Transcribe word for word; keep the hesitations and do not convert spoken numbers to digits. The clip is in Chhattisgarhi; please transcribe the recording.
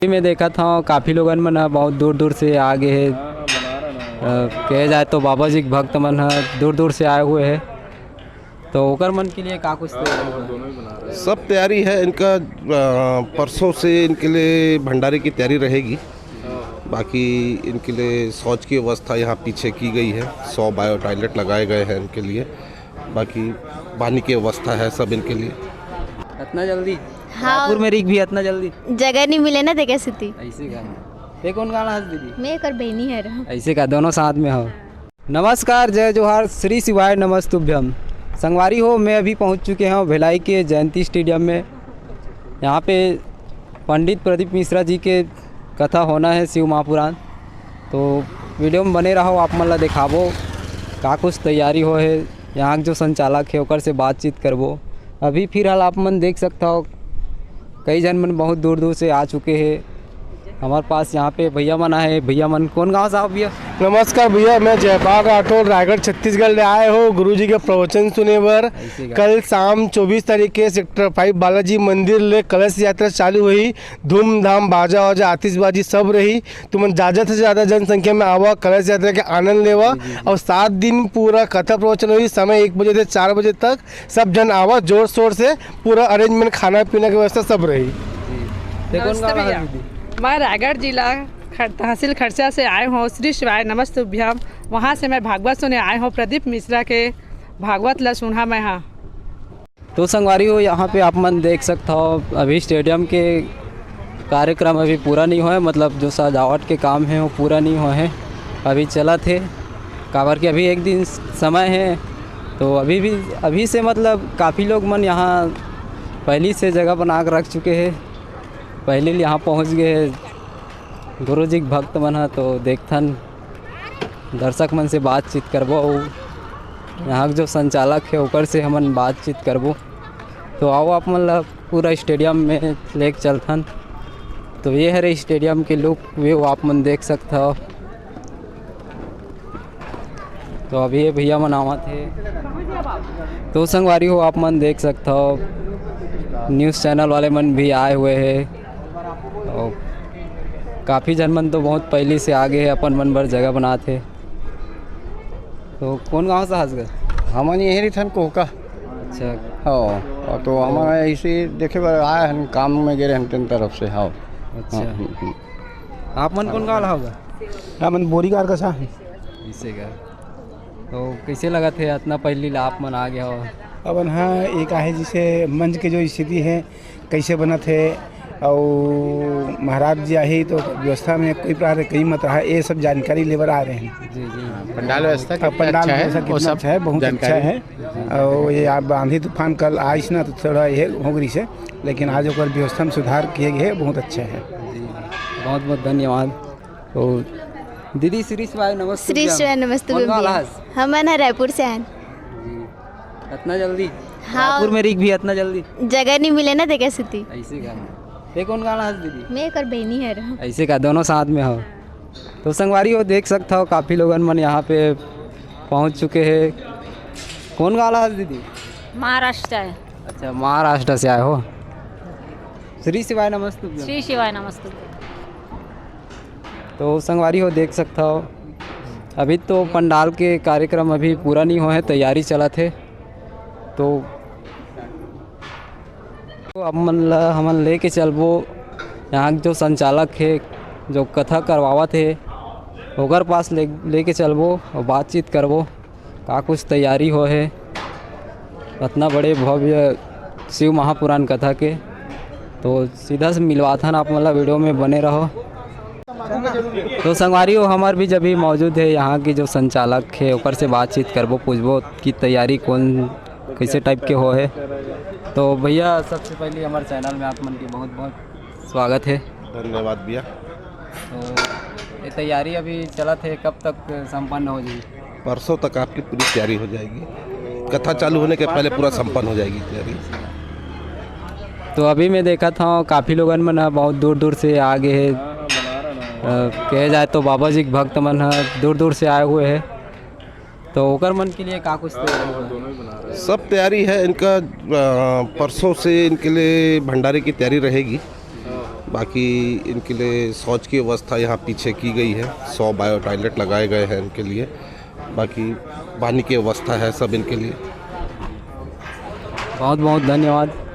मैं देखत हव, काफ़ी लोगन मन ह बहुत दूर दूर से आ गे हे। अ, कहे जाए तो बाबा जी के भक्त मन ह दूर दूर से आए हुए हे, तो ओकर मन के लिए का कुछ तैयारी हुआ है? सब तैयारी है इनका। अ, परसों से इनके लिए भंडारे की तैयारी रहेगी। बाकी इनके लिए शौच की व्यवस्था यहाँ पीछे की गई है। सौ बायो टॉयलेट लगाए गए हैं इनके लिए। बाकी पानी की व्यवस्था है सब इनके लिए। इतना जल्दी? हाँ। रायपुर में रिक भी इतना जल्दी? जगह नहीं मिले ना, देखे सेती। ऐसे का? ये कौन गाना है दीदी? मैं एकर बहनी है रहूँ। ऐसे का, दोनों साथ में हो। नमस्कार, जय जोहार, श्री शिवाय नमस्तुभ्यम। संगवारी हो, मैं अभी पहुंच चुके हूं भिलाई के जयंती स्टेडियम में। यहां पे पंडित प्रदीप मिश्रा जी के कथा होना है शिव महापुराण, तो वीडियो में बने रहो, आप मन ला दिखाबो का कुछ तैयारी हो है। यहां के जो संचालक है ओकर से बातचीत करबो। अभी फिलहाल आप मन देख सकता हो, कई झन मन बहुत दूर दूर से आ चुके हैं। हमारे पास यहाँ पे भैया मन आए हैं। भैया मन, कौन गांव से आप भैया? नमस्कार भैया, मैं जयपाल राठौर, रायगढ़, छत्तीसगढ़ ले आए हो गुरु जी के प्रवचन सुने बर। ऐसे का? कल शाम चौबीस तारीख के सेक्टर फाइव बालाजी मंदिर ले कलश यात्रा चालू हुई। धूमधाम, बाजा वाजा, आतिशबाजी सब रही। तुमन ज्यादा से ज्यादा जनसंख्या में आवा, कलश यात्रा के आनंद लेवा। जी, जी, जी। और सात दिन पूरा कथा प्रवचन हुई, समय एक बजे से चार बजे तक। सब झन आवा जोर शोर से, पूरा अरेंजमेंट, खाना पीना के व्यवस्था सब रही। जी। ते कौन नमस्ते गाँव भैया। है दीदी? मैं रायगढ़ जिला खर-, तहसील खरचा से आए हूँ, श्री शिवाय नमस्तुभ्यम। वहाँ से मैं भागवत सुने आए हूँ, प्रदीप मिश्रा के भागवत ला सुना मैं। हाँ। तो संगवारी हो, यहाँ पे आप मन देख सकता हो, अभी स्टेडियम के कार्यक्रम अभी पूरा नहीं हुआ है, मतलब जो सजावट के काम है वो पूरा नहीं हुआ है, अभी चलत हे। काबर कि अभी एक दिन समय है, तो अभी भी, अभी से मतलब काफ़ी लोग मन यहाँ पहली से जगह बना के रख चुके हैं, पहले यहाँ पहुँच गए हैं गुरु जी के भक्त मन ह। तो देखथन, दर्शक मन से बातचीत करबो, अउ यहाँ के जो संचालक है ओकर से हमन बातचीत करबो। तो आओ, आप मन ला पूरा स्टेडियम में लेके चलथन। तो ये हरे स्टेडियम के लुक व्यू, आप मन देख सकत हव। तो अभी ये भैया मन आवत हे। तो संगवारी हो, आप मन देख सकत हव, न्यूज़ चैनल वाले मन भी आए हुए हैं। और काफ़ी झन मन तो बहुत पहली से आ गे हे, अपन मन बर जगह बनात हे। तो कौन गांव से हस गा? हमन यही रहिथन कोहका। अच्छा। हाँ, और तो हमन ऐसे देखे बर आए हन, काम में गे रहन तेन तरफ से। हाँ। अच्छा। हम्म, हम्म, हम्म। आप मन कौन गांव ला हव गा? हमन बोरीगार कसा। इसे का। तो कैसे लगत हे, इतना पहली ला आप मन आ गे हव? अब हाँ, एक आहे जैसे मंच के जो स्थिति है, कैसे बनत हे, अउ महाराज जी आही तो व्यवस्था में कोई प्रकार के कमी मत रहा, ये सब जानकारी लेबर आ रहे हैं। जी, जी। पंडाल व्यवस्था अब कितना पंडाल अच्छा है, व्यवस्था वो कितना सब अच्छा है, बहुत अच्छा जानकारी। है। और ये आप आंधी तूफान कल आइस ना, तो थोड़ा ये हो गई से, लेकिन आज ओकर व्यवस्था में सुधार किए गए, बहुत अच्छा है। जी, बहुत बहुत धन्यवाद। तो दीदी, श्री शिवाय नमस्तुभ्यम। श्री शिवाय नमस्तुभ्यम कौन गाँव भैया। हस? हमन ह रायपुर से आन। जी। इतना जल्दी? हाँ। रायपुर में रिक भी इतना जल्दी? जगह नहीं मिले ना, देखे सेती। ऐसे का? ते कौन गाँव हस दीदी? मैं एकर बहनी है रहूँ। ऐसे का, दोनों साथ में हो। तो संगवारी हो, देख सकता हो, काफ़ी लोगन मन यहाँ पे पहुँच चुके हैं। कौन गाँव हस दीदी? महाराष्ट्र है। अच्छा, महाराष्ट्र से आए हो। श्री शिवाय नमस्तुभ्यम। श्री शिवाय नमस्तुभ्यम। तो संगवारी हो, देख सकता हो, अभी तो पंडाल के कार्यक्रम अभी पूरा नहीं हुआ है, तैयारी चलत है। तो, तो अब मन ला, हमन लेके चलबो, यहाँ के जो संचालक है, जो कथा करवावत है, ओकर पास ले, लेके चलबो और बातचीत करबो। का कुछ तैयारी हो है, इतना बड़े भव्य शिव महापुराण कथा के। तो सीधा से मिलवाथन आप मन ला, वीडियो में बने रहो। तो संगवारी हो, हमर भी जब भी मौजूद है यहाँ की जो संचालक है, ओकर से बातचीत करबो, पूछबो कि तैयारी कौन, कैसे टाइप के हो है। तो भैया, सबसे पहले हमारे चैनल में आप मन के बहुत बहुत स्वागत है। धन्यवाद भैया। तो ये तैयारी अभी चलत है, कब तक संपन्न हो जाएगी? परसों तक आपकी पूरी तैयारी हो जाएगी। कथा चालू होने के पहले पूरा संपन्न हो जाएगी तैयारी। तो अभी मैं देखत हव, काफ़ी लोगन मन ह बहुत दूर दूर से आ गे हे। अ, कहे जाए तो बाबा जी के भक्त मन ह दूर दूर से आए हुए हैं। तो ओकर मन के लिए का कुछ तैयारी हुआ है? सब तैयारी है इनका। अ, परसों से इनके लिए भंडारे की तैयारी रहेगी। बाकी इनके लिए शौच की व्यवस्था यहाँ पीछे की गई है। सौ बायो टॉयलेट लगाए गए हैं इनके लिए। बाकी पानी की व्यवस्था है सब इनके लिए। बहुत बहुत धन्यवाद।